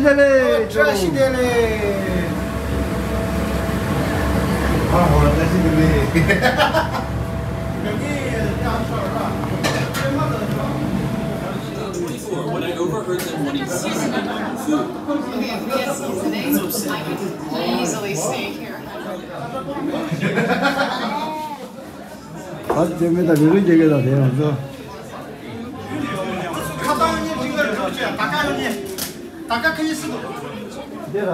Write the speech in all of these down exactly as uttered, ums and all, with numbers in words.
བཀྲ་ཤིས་བདེ་ལེགས། བཀྲ་ཤིས་བདེ་ལེགས། Twenty-four, when I overheard them wanting seasoning on food. Yes, seasoning. I could easily stay here. ད་དེ་མི་ད་རི་རི་རྒྱལ་གྱི་ད་དེ་ཡང་ཚོ། ཁ་བཏང་ཡོད་ཉེ་ཅིག་ལ་འགྲོ་ཆེ་ད་ཀ་ཡོད་ཉེ་ད་ཀ་ཁ་ཡེ་སི་འདུག་དེ་ར།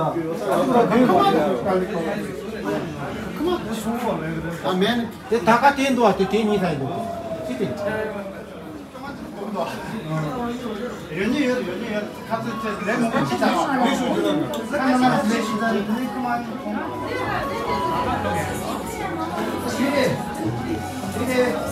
ཁ་མ་དེ་སོང་བ་མེད་གི་རེད། ད་མེད་ནི། དེ་ད་ཀ་དེ་འདུག་ཨ། དེ་དེ་གཉིས་ད་ཡིན་འདུག་ཅི་དེ། ཡོད་ཉེ་ཡོད་ཡོད་ཉེ་ཡོད། ཁ་ཚོད་ཚོད་ལས་མང་པོ་ཅི་ད་བ། ལས་ཞུ་རྒྱུ་ལ་ལས་ཞུ་རྒྱུ་ལ་ལས་ཁ་མ་ཡིན་ཁོང་། ཁྱེད་ཁྱེད་ཁྱེད།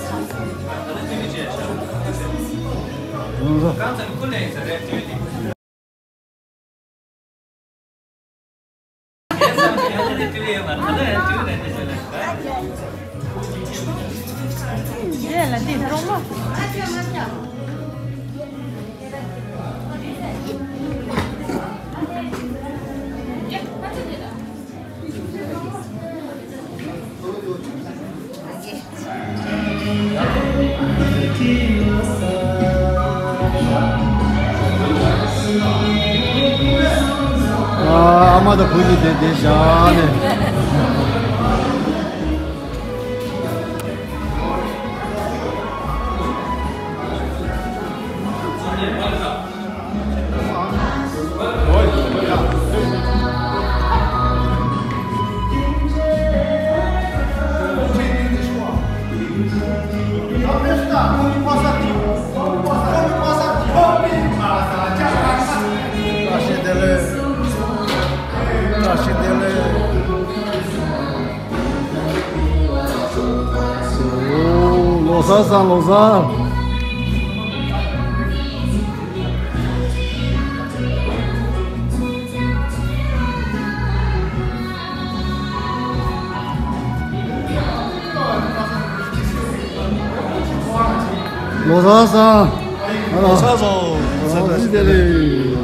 ཨ་མ་དང་བུ་གཉིས་དེ་དེ་བཞག་ནས། བཀྲ་ཤིས་བདེ་ལེགས། བཀྲ་ཤིས་བདེ་ལེགས། ཨོ། ལོ་གསར་བཟང་། ལོ་གསར། ལོ་གསར་བཟང་། ལོ་གསར་བཟང་། བཀྲ་ཤིས་བདེ་ལེགས།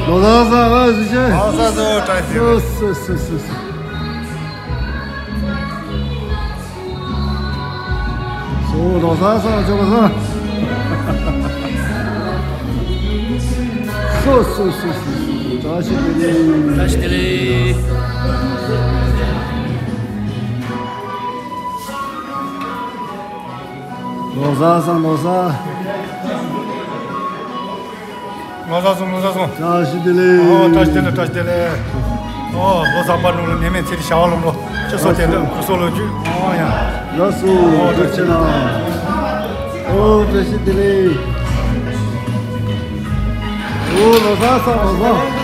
ལོ་གསར་བཟང་། ཨ་ཟི་ཆེ། ལོ་གསར་བཟང་། བཀྲ་ཤིས་བདེ་ལེགས། སོ་སོ་སོ་སོ། སོ་ལོ་གསར་བཟང་། ཆོ་ག་བཟང་། སོ་སོ་སོ་སོ་སོ། བཀྲ་ཤིས་བདེ་ལེགས། བཀྲ་ཤིས་བདེ་ལེགས། ལོ་གསར་བཟང་། ལོ་གསར། ལོ་གསར་བཟང་། ལོ་གསར་བཟང་། བཀྲ་ཤིས་བདེ་ལེགས། ཨོ། བཀྲ་ཤིས་བདེ་ལེགས། བཀྲ་ཤིས་བདེ་ལེགས། ཨོ། ལོ་གསར་པ་ནང་ལ་ནད་མེད་ཚེ་རིང་བྱ་བ་ལམ་འགྲོ། སྤྱི་ཚོགས་བདེ་འཇགས། སྐུ་གསུམ་ལོ་རྒྱུས། ཨོ་ཡ། ལགས་སོ། ཨོ། ཐུགས་རྗེ་གནང་། ཨོ། བཀྲ་ཤིས་བདེ་ལེགས། ཨོ། ལོ་གསར་བཟང་། ལོ་གསར།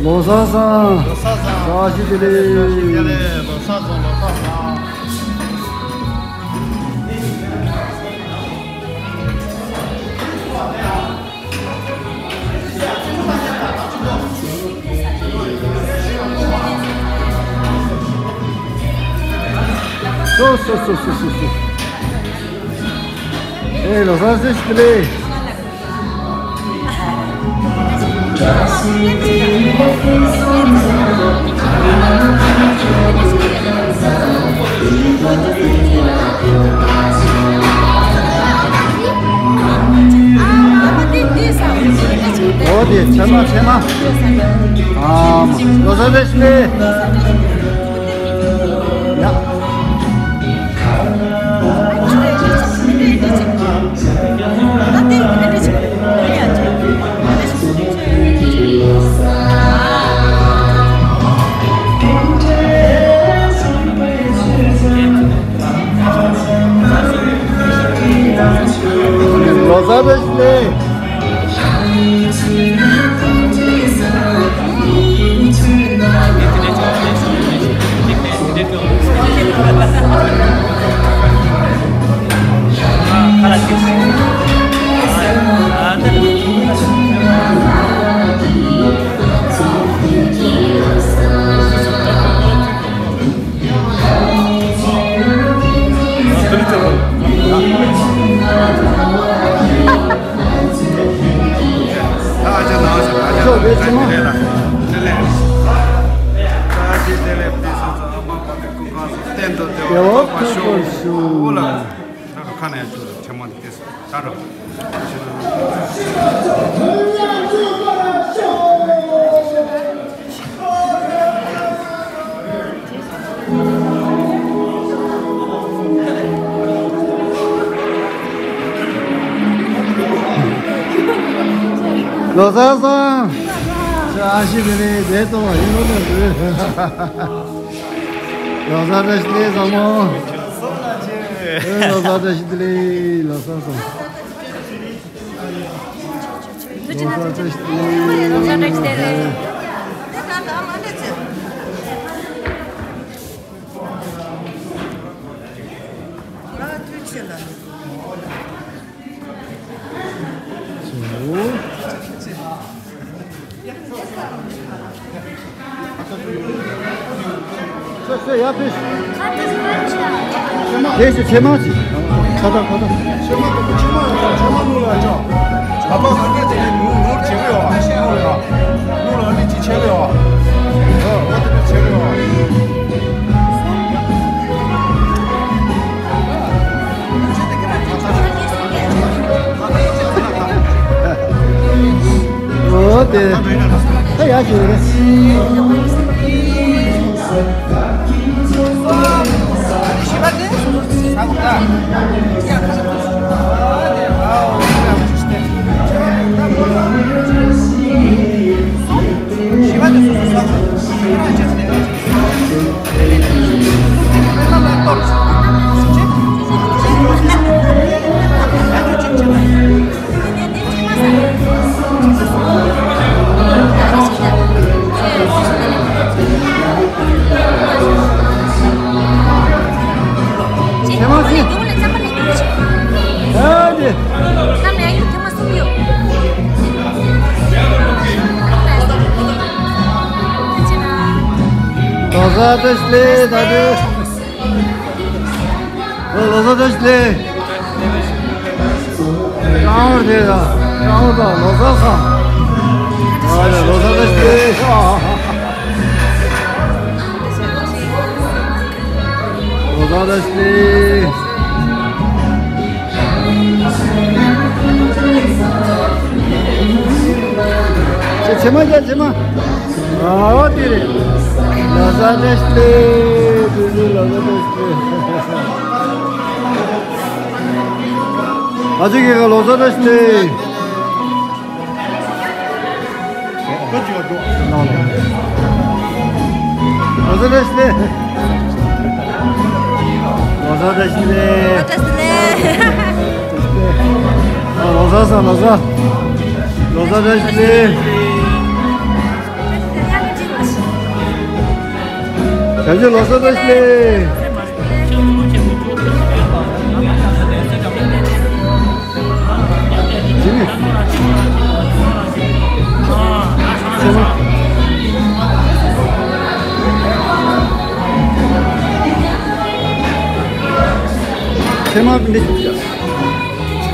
ལོ་གསར་བཟང་། ལོ་གསར་བཟང་། བཀྲ་ཤིས་བདེ་ལེགས། བཀྲ་ཤིས་བདེ་ལེགས། ལོ་གསར་བཟང་། ལོ་གསར་བཟང་། སོ་སོ་སོ་སོ་སོ་སོ། ཨེ། ལོ་གསར་བཟང་། བཀྲ་ཤིས་བདེ་ལེགས། འོ་དེ་ཚེར་མ། ཚེར་མ། ཨ་མ། ལོ་གསར་བཟང་། བཀྲ་ཤིས་བདེ་ལེགས། ཡ། ལོ་གསར་བཟང་། བདེ་ལེགས་ལ། བདེ་ལེགས། བཀྲ་ཤིས་བདེ་ལེགས། བདེ་སོང་ཙང་ཨ་མ་བ་དེ་སྐུ་ཁམས་སུ་གཏན་དུ་བདེ་བ་རྟོགས་པར་ཤོག་ལ། ཁ་ནས་ཆུ་ཆེན་མོ་དེ་ད་རོ། ལོ་གསར་བཟང་། ཨ་ཤི་བི་ནི་བདེ་ཏོ་ཡིན་ལོ་ནས་འདུག་ལོ་གསར་བཀྲ་ཤིས་བདེ་ལེགས་བཟང་མོ། ལོ་གསར་བཀྲ་ཤིས་བདེ་ལེགས། ལོ་གསར་བཟང་། ལོ་གསར་བཀྲ་ཤིས་བདེ་ལེགས། ཚེ་ཚེ་ཡར་ཕེབས། དེ་ཚེ་ཚེ་མ་ཚེ། ཁ་ད་ཁ་ད། ཚེ་མ་དང་ཚེ་མ་ཡང་ཚེ་མ་ནུ་ལ་ཅོ། ཨ་ཕ་ང་གཉིས་ཚེ་ནུ་ནུ་བྱེད་གི་ཡོད་ཨ། ནུ་ལ་ནུ་ལ་ནི་ཅི་བྱེད་གི་ཡོད་ཨ། ཨ་ཨ་དེ་བྱེད་གི་ཡོད་ཨ། འོ་དེ། ད་ཡག་ཞིག་རེད། ལོ་གསར་བཀྲ་ཤིས་བདེ་ལེགས། ད་དེ། ལོ་གསར་བཀྲ་ཤིས་བདེ་ལེགས། ཀྲང་ཧོར་དེ་དང་ཀྲང་ཧོར་དང་ལོ་གསར་བཟང་། ཨ་ལོ་གསར་བཀྲ་ཤིས་བདེ་ལེགས། ལོ་གསར་བཀྲ་ཤིས་བདེ་ལེགས། ཆེ་ཆེ་མ་རྒྱ་ཆེ་མ། ཨ་དེ་རེད། ལོ་གསར་བཀྲ་ཤིས་བདེ་ལེགས། དེ་ཚོ་ལོ་གསར་བཀྲ་ཤིས་བདེ་ལེགས། ཨ་ཅེ་གེ་ག་ལོ་གསར་བཀྲ་ཤིས་བདེ་ལེགས། ལོ་གསར་བཀྲ་ཤིས་བདེ་ལེགས། ལོ་གསར་བཀྲ་ཤིས་བདེ་ལེགས། ཨ་ལོ་གསར་བཟང་། ལོ་གསར། ལོ་གསར་བཀྲ་ཤིས་བདེ་ལེགས། བྱ་བྱེད་ལོ་གསར་བཀྲ་ཤིས་བདེ་ལེགས། ཚེ་མ་འདི།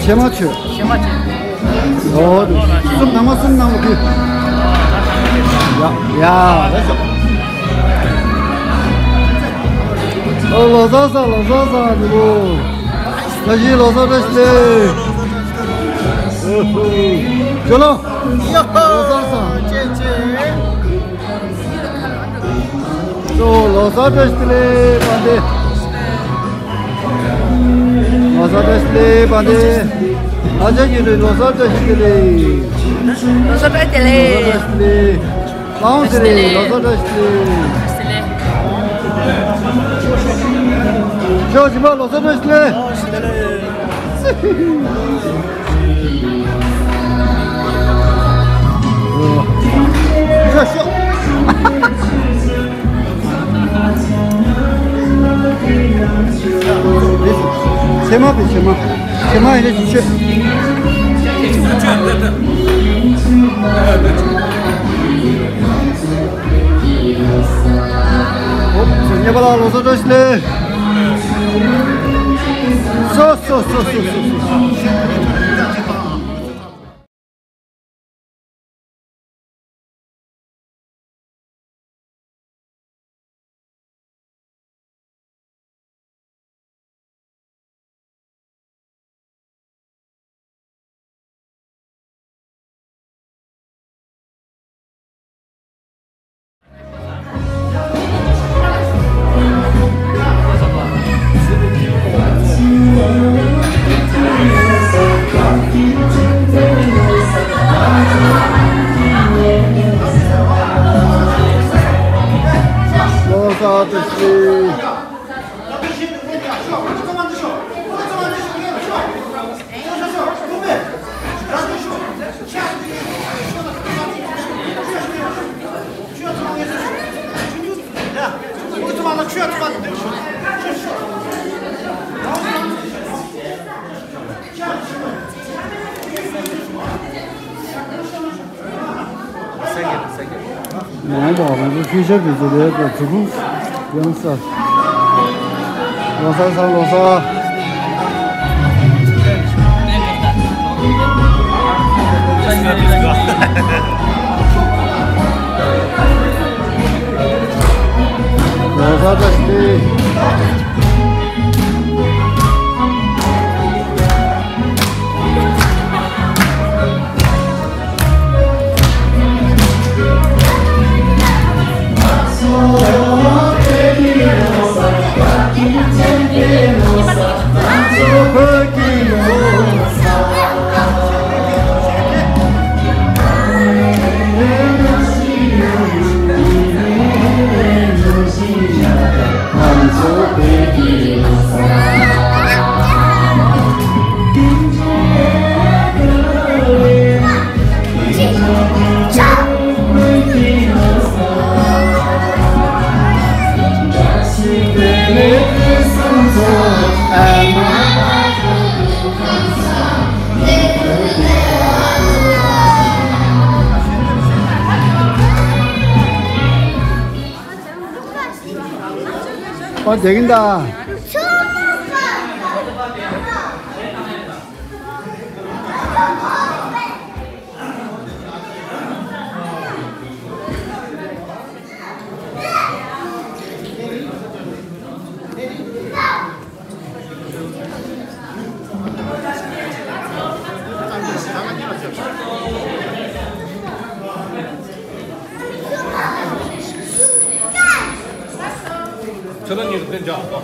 ཕྱེ་མ་མཆོད། ཕྱེ་མ་མཆོད། ཨོ། གསུམ་ནང་མ་གསུམ་ནང་མ་དེ། ཡ་ཡ། ཨོ་ལོ་གསར་བཟང་། ལོ་གསར་བཟང་། འདི་མོ། ད་གཞི་ལོ་གསར་བཀྲ་ཤིས་བདེ་ལེགས། ཨོ་ཧོ། ཇོ་ལོ། ཡ་ཧོ། ལོ་གསར་བཟང་། ཅེ་ཅེ། ལོ་གསར་བཀྲ་ཤིས་བདེ་ལེགས་དཔལ་ལྡན། ལོ་གསར་བཀྲ་ཤིས་བདེ་ལེགས་དཔལ་ལྡན། ཨ་ཅག་གི་རེད། ལོ་གསར་བཀྲ་ཤིས་བདེ་ལེགས། ལོ་གསར་བཀྲ་ཤིས་བདེ་ལེགས། ལོ་གསར་བཀྲ་ཤིས་བདེ་ལེགས། ལའང་ཟེར་རེད། ལོ་གསར་བཀྲ་ཤིས་བདེ་ལེགས། ཞོགས་ཞིམ་པ། ལོ་གསར་བཀྲ་ཤིས་བདེ་ལེགས། ཕྱེ་མ་པའི་ཕྱེ་མ། ཕྱེ་མ་ཡིན་ན་ཅིག་ཆོད། ཨོ་ཉེ་པ་ལགས་ལོ་གསར་བཀྲ་ཤིས་བདེ་ལེགས། སོ་སོ་སོ་སོ་སོ་སོ། ཡང་བ་ང་ཚོ་ཕི་ཤར་དེ་ཚོ་རེད་པ། གྲུ་གུ་ཡང་ས། ལོ་གསར་ས་ལོ་གསར། ལོ་གསར་ད་ཤི། ཨོ་དེ་གིན་ད། ཁྱོད་རང་གཉིས་ཀྱི་བསྟན་བྱ།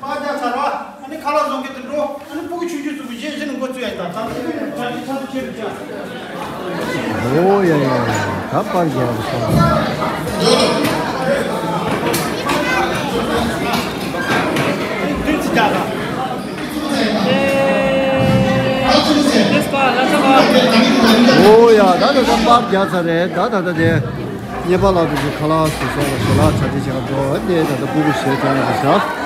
པར་རྒྱག་ཚར་བ། ཨ་ནི་ཁ་ལག་བཟོ་མཁན་དེ་འགྲོ། ཨ་ནི་སྤུ་གུ་ཆུང་ཆུང་ཚོ་གི་གཞས་གཞི་ནས་འགོ་བཙུགས་ཡ་ཡིན་ད། ད་ནི་གྲ་སྒྲིག་ཚར་དུ་ཁྱེར་རྒྱ། ཨོ་ཡ་ཡ་ཡ། ད་པར་རྒྱག་རེད་ཤག། དུས་ཚོད་རྒྱག་ད། ཨོ་ཡ། ད་ད་ད་པར་རྒྱག་ཚར་རེད་ད། ད་ད་དེ། གཉེར་པ་ལགས་དེ་ཚོས་ཁ་ལག་ཟས་སོགས་ལ་ཞལ་ལག་ཆ་འཇལ་བྱེད་ག་འགྲོ་བ་དེ་ད་ལྟ་སྤུ་གུ་ཞལ་ཐོན་ཡོད་པ་བཞག་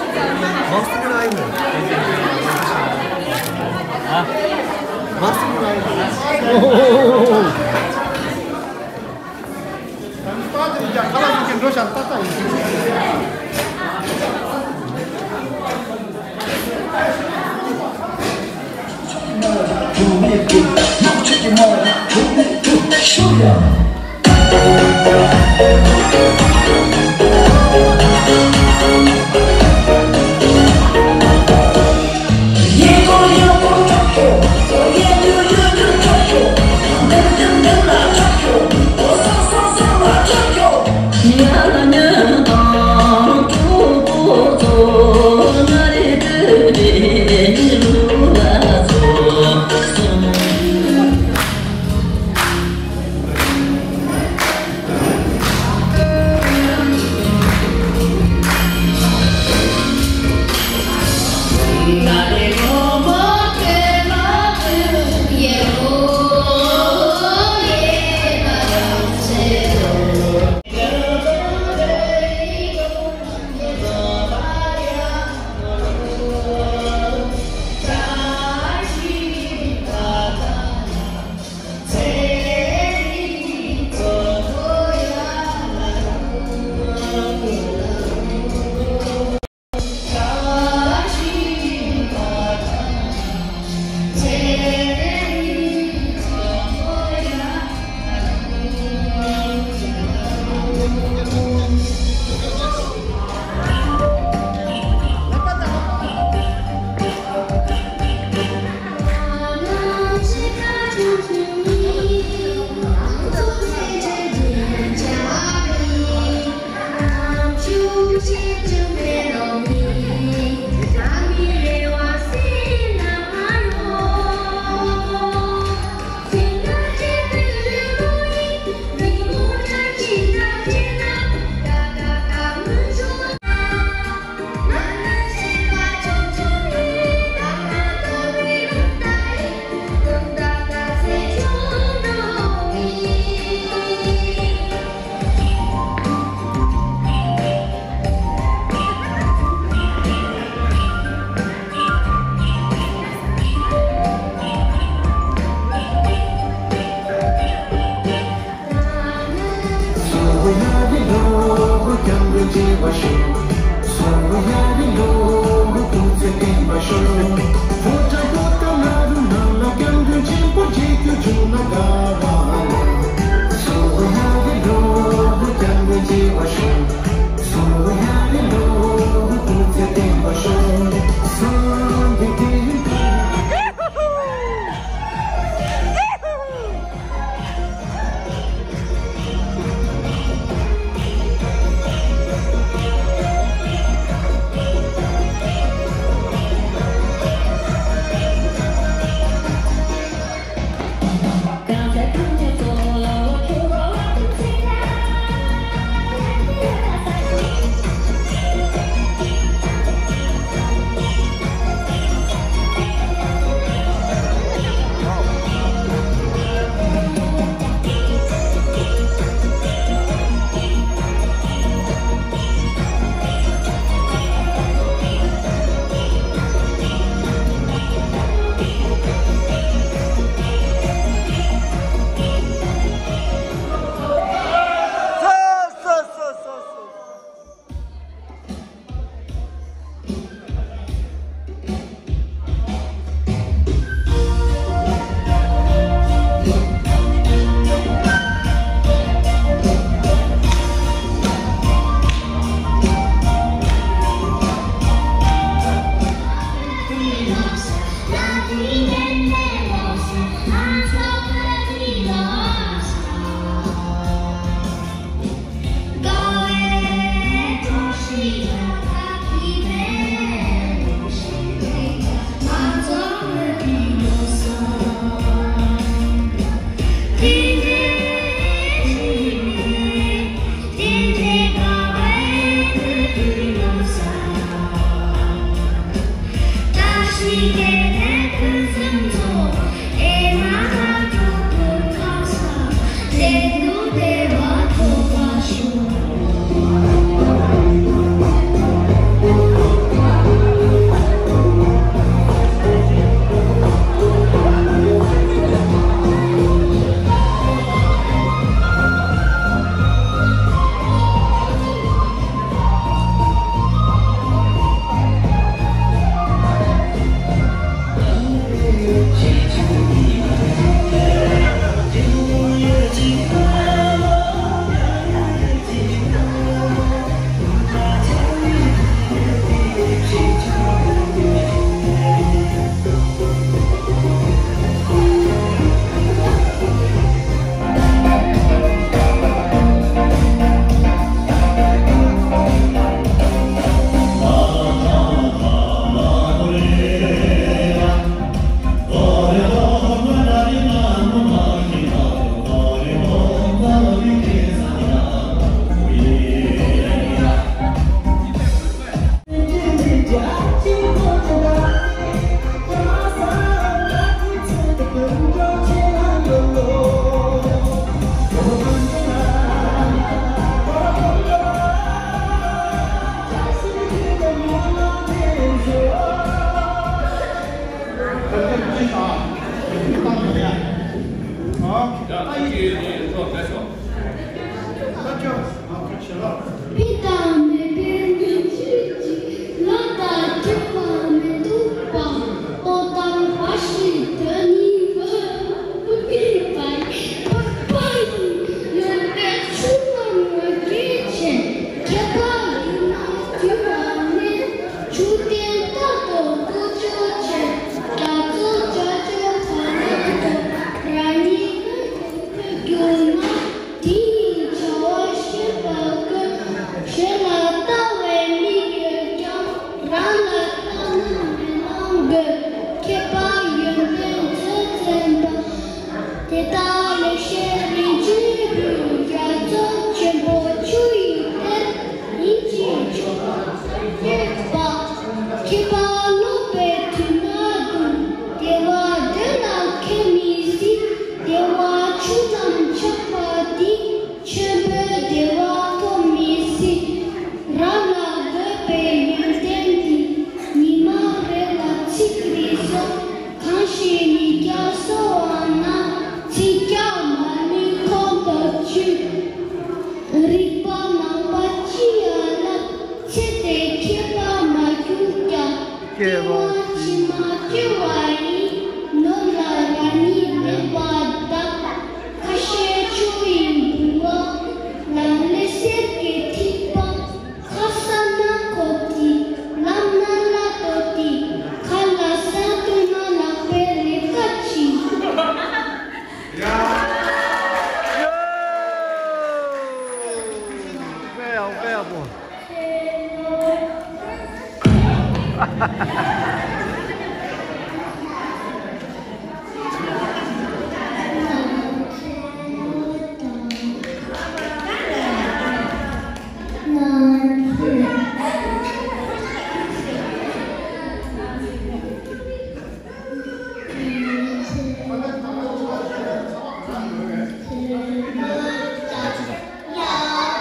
ཕི་དང་མེ་འཕེན་མི་ཆོས་ཀྱི་ལོ་དང་བྲལ་བ་མི་འདུག་པ། ལྟོ་དང་བ་ཞིག་དོན་ནི་བུ་མི་པའི་པགས་པ་ཡིན། ཡོད་པའི་ཆུ་ལམ་ངོས་སྐྱེས་ཆེ། ཁྱད་པར་ཡིན་ན་དུས་བ་མེད། ཆུ་ལྡན་རྟག་ཏུ་ཀུ་ཅོ་ཆེ། རྒྱ་མཚོ་བྱ་ཆུ་བ་ནི་དོ། རང་ཉིད་ཀུན་ཏུ་འཕེལ་གྱུར་ན། དེ་ཡི་བྱ་བ་ཤེས་པ་དགོས། གཞན་ལ་ལྟ་བའི་མིག་ཡོད་ཀྱང་། རང་ལ་ལྟ་ན་མེ་ལོང་དགོས། ཁྱད་པར་ཡོན་ཏན་ཚོས་མཚོན་པ། དེ་ལྟར་ལེགས་བཤད་རིན་ཆེན་གླིང་། རྒྱ་མཚོ་ཆེན་པོ་ཆུ་ཡི་གཏེར། ཡིན་གཅིག་ཆོས་པ་སངས་རྒྱས་པ། ཁྱད་པར་ལོག་པའི་དུས་ན་འདུག་བདེ་བ་འདོད་ལ་ཁྱད་མི་སྲིད། བདེ་བ་ཆུ་ལམ་ཆགས་པ་འདི། ཆེན་པོའི་བདེ་བ་ཐོབ་མི་སྲིད། རང་ལ་དགོས་པའི་ཡོན་ཏན་འདི། ཉི་མ་རེ་ལ་ཚིག་རེ་གསོལ། གང་ཞིག་ཉིས་བརྒྱ་གསོལ་བ་ན། ཚིག་བརྒྱ་མ་ལུས་ཁོང་དུ་ཆུད། རིག་པ་ནང་པ་ཅི་ཡང་བསླབ། ཚེ་འདིའི་ཁྱད་པར་མ་གྱུར་ཀྱང་། སྐྱེ་བ་ཕྱི་མ་སྐྱེ་བ་ཡི། ནོར་ལ་རང་ཉིད་མེད་པར་གདའ། ཁ་བཤད་ཆུ་ཡི་ལྦུ་བ། ལམ་ལས་གསེར་གྱི་ཐིགས་པ། ཁ་ས་ན་ཁོ་ཏི། ལམ་ན་ལ་ཏོ་ཏི། ཁ་ལ་ས་ཏུ་ན་ལག་པའི་ལས་ཀ་ཅི། དཔེ་ཡག་དཔེ་ཡག་པོ།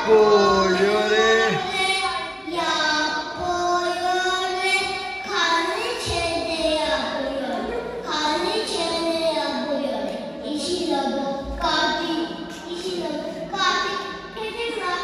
པོ་ཡོད་རེད། ཡག་པོ་ཡོད་རེད། ག་ནས་བྱས་ཏེ་ཡག་པོ་ཡོད་རེད། ག་ནས་བྱས་ནས་ཡག་པོ་ཡོད་རེད། ཡེ་ཤེས་ལ་པོ་བཀའ་དྲིན། ཡེ་ཤེས་ལ་པོ་བཀའ་དྲིན། ཐེག་ཆེན་ལ།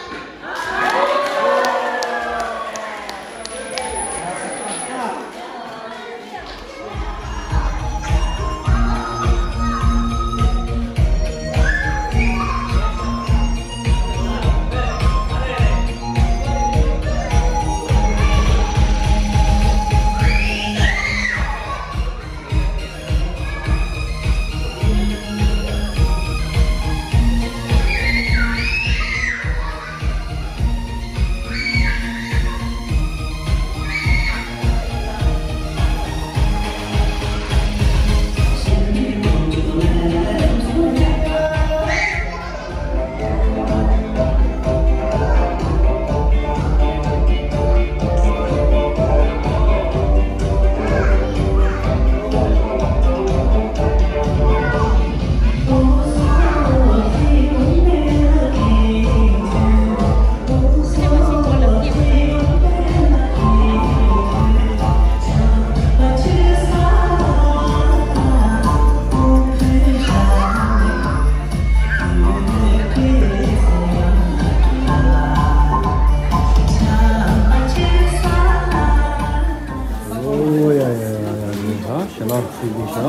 ཨོ་ཡ་ཡ་ཡ་ཡ། ཡིན་ད་ཞལ་ལག་ཕུལ་གྱི་ཤག་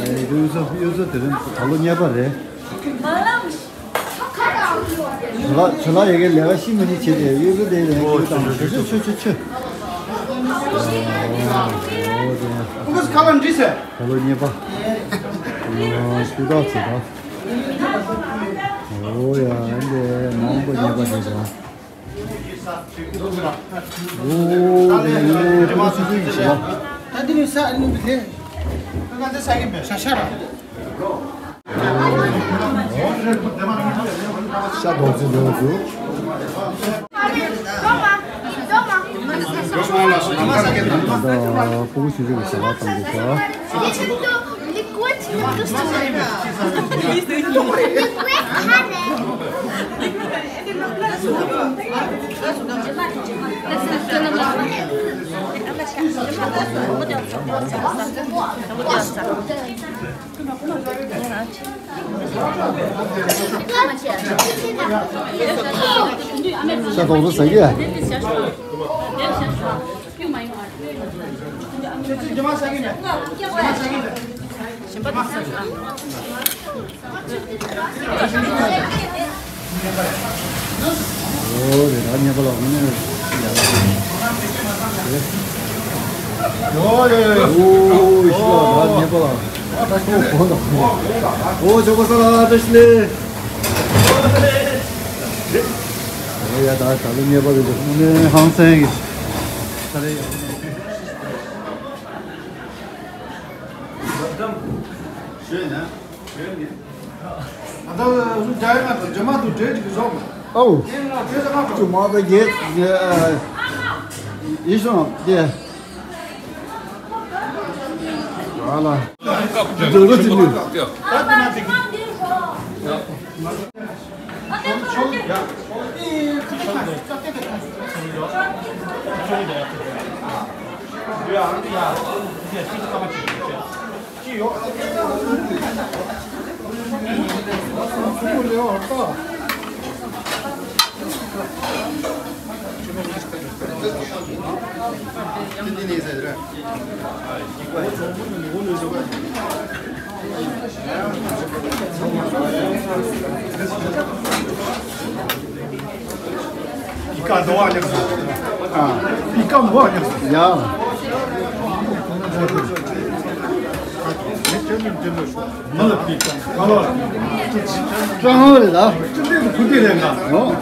ཨེ་གཡུ་མཚོ་གཡུ་མཚོ་དེ་རིང་ད་ལོ་གཉེར་པ་རེད། ཇོ་ལགས་ཇོ་ལགས་ཡ་གི་ལས་ཀ་ཤི་མི་ནི་བྱེད་དེ་གཡུ་མཚོ་དེ་ལས་ཀྱི་དང་ཆུ་ཆུ་ཆུ་ཆུ་ཆུ། ཨོ་དེ་ཁ་ལ་འདྲི་ཟེར། ད་ལོ་གཉེར་པ། ཨོ་སྐུ་དྲག་ཚེ་ད། ཨོ་ཡ་ཨ་འདི་མང་པོ་གཉེར་པ་དེ་དང་། ཨོ་དེ་ནི་ཕུ་སུ་སུ་ཡི་ཤི་ལ། ད་འདི་ནི་ས་ཨ་ནི་འདི་ལས། ང་ཚོ་ས་གི་མེད་ཤ་ཤ་ར། ཤ་དོག་ཙི་ལོ་དུ། ད་ཕུ་སུ་སུ་ཡི་ཤི་ལ་དང་གི་ཤ། ཤ་དོག་ཏུ་ཟ་གི་ཡ། ཨོ་རེད། ད་ཉེ་པ་ལ་ངོ་ནས་ཡ། ཨོ་ཡ་ཡ། ཨོ་ཤི་ལ། ད་ཉེ་པ་ལ། ཨོ་གོ་ད། ཨོ་ཇོ་གོ་ས་ལ་བཀྲ་ཤིས་བདེ་ལེགས། ཨོ་ཡ། ད་ད་ལོ་ཉེ་པ་རེད། ངོ་ནས་ཧང་སང་གི། ད་རེད་ཡ། ཞོད་ན། ང་ད་རུ་རྒྱ་ཡང་ང་ད་རྒྱ་མ་དུ་འདྲེ་ཅིག་བཟོ་མ། ཨོ། དེ་ང་དེ་ང་ཅུ་མ་པ་རྒྱལ་ཡིད་སོང་དེ། ཨ་ལ། འདོད་པ་ཅི་ནུས། ཨ། ཡ། ཀྲང་ཧོ་རེད་ལ། ཨོ།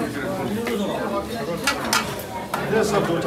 ད་ལྟ་ཕར་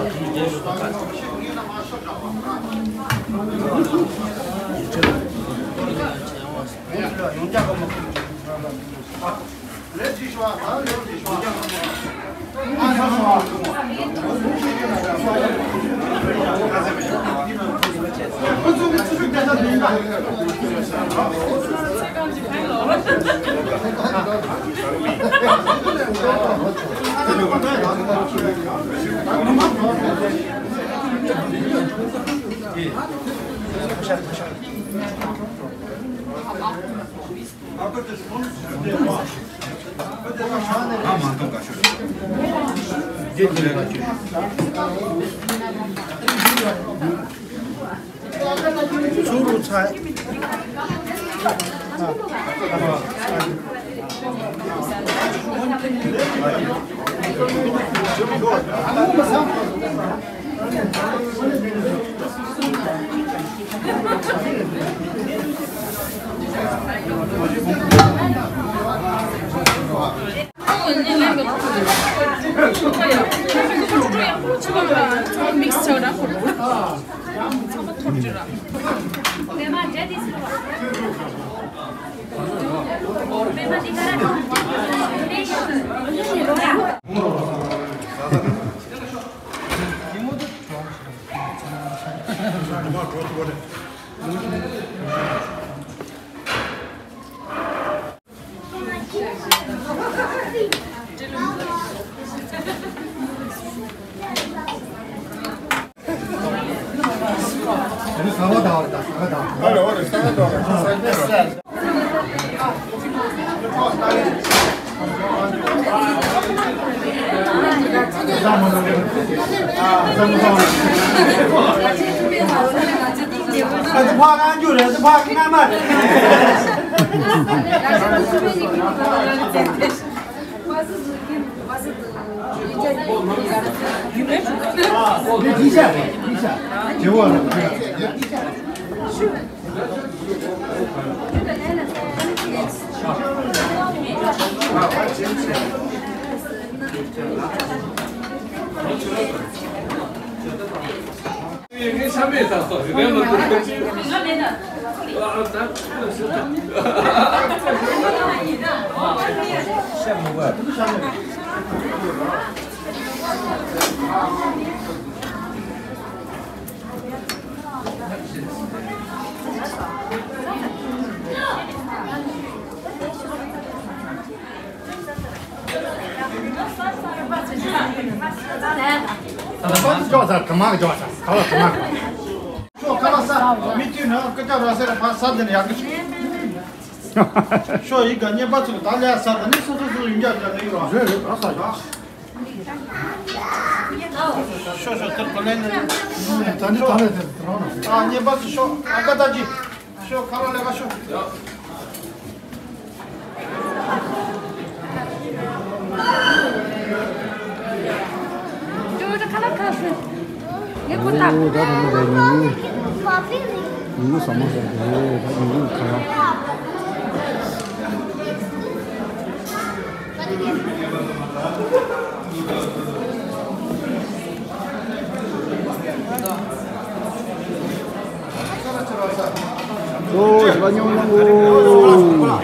ཚུར་འཇོག་ས་གང་མང་འཇོག་ས་ག་ལ་གང་མང་། ཤོག་ཁ་ལ་ས་མི་དུས་ན་སྐུ་ཅག་ར་སེ་ར་ཕ་ས་འདི་ནས་ཡག་གི་ཆུ། ཤོ་ཡི་ག་ཉེ་པ་ཚུལ་ད་ལས་ས་ད་ནི་སོ་སོ་སོ་ཡིན་རྒྱ་རྒྱ་ནི་རོ། རེད་རེད་ཨ་ས་ར། ཤོ་ཤོ་ཐུར་གོ་ལེན་ནི། ད་ནི་ད་ལས་དེ་རོ་ན། ཨ་ཉེ་པ་ཚུལ་ཤོ་ཨ་ཀ་ད་ཅི། ཤོ་ཁ་ར་ལས་ཀ་ཤོ། ཅོ་ཅོ་ཁ་ལག་ཁ་སི། ངས་ཁོ་ཐག་ཨོ་ད་ད་ད་ཉིན་གུང་། ཉིན་གུང་ཟ་མ་ཟ་དེ་ད་ཉིན་གུང་ཁ་ལག་ཨོ་ཡ་ལ་ཉོ་ཉོ་ཨོ། ང་རང་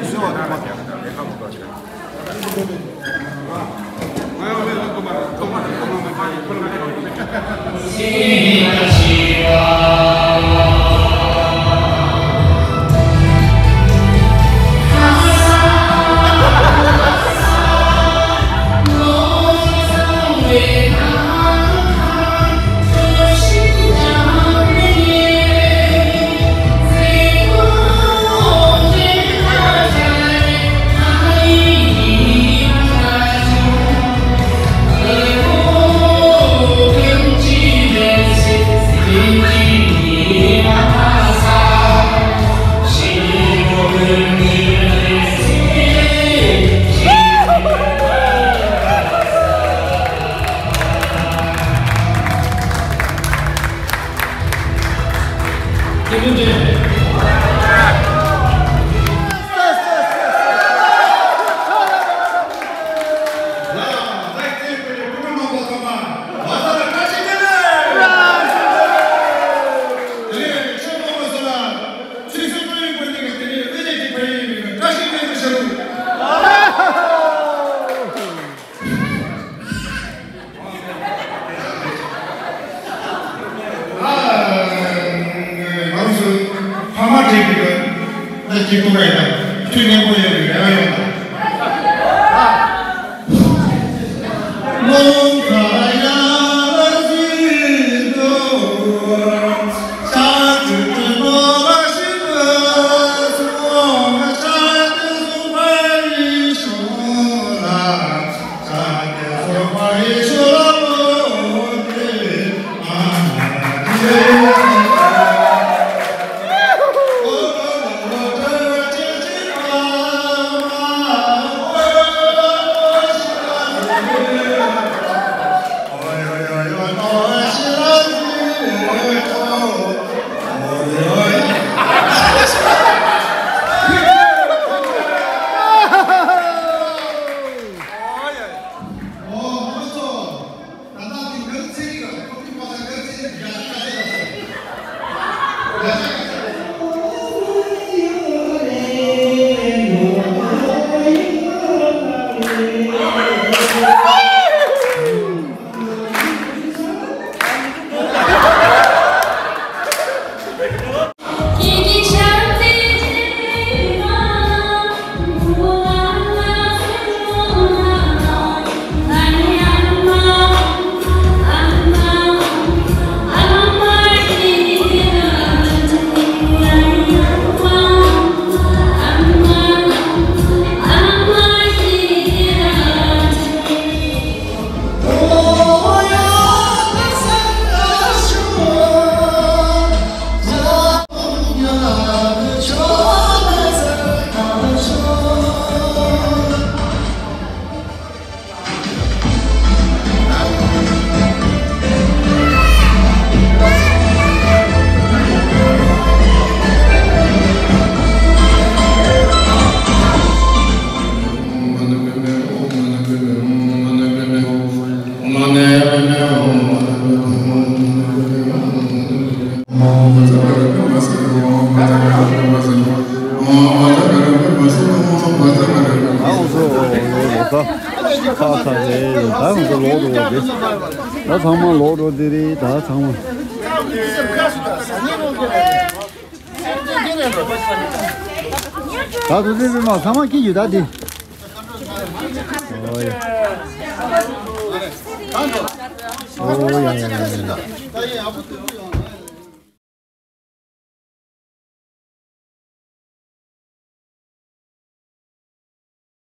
ཚོ་ཕ་མ་བགྲེས་པའི་སྐྱེས་བུ་ཡིན་ན་ཐུགས་མཉེས་པོ་ཡོད་པའི་རེ་བ་ཡོད། ཁ་ཁ་རེད། ད་ང་ཚོ་ལོག་འགྲོ་བ་རེད། ད་ཚང་མ་ལོག་འགྲོ་དེ་རེད། ད་ཚང་མ། ད་དུ་དེ་མ་ཚང་མ་ཁྱི་ཡོད་ད་དེ། ཨོ་ཡ། ཨོ་ཡ་ཡ་ཡ་ཡ།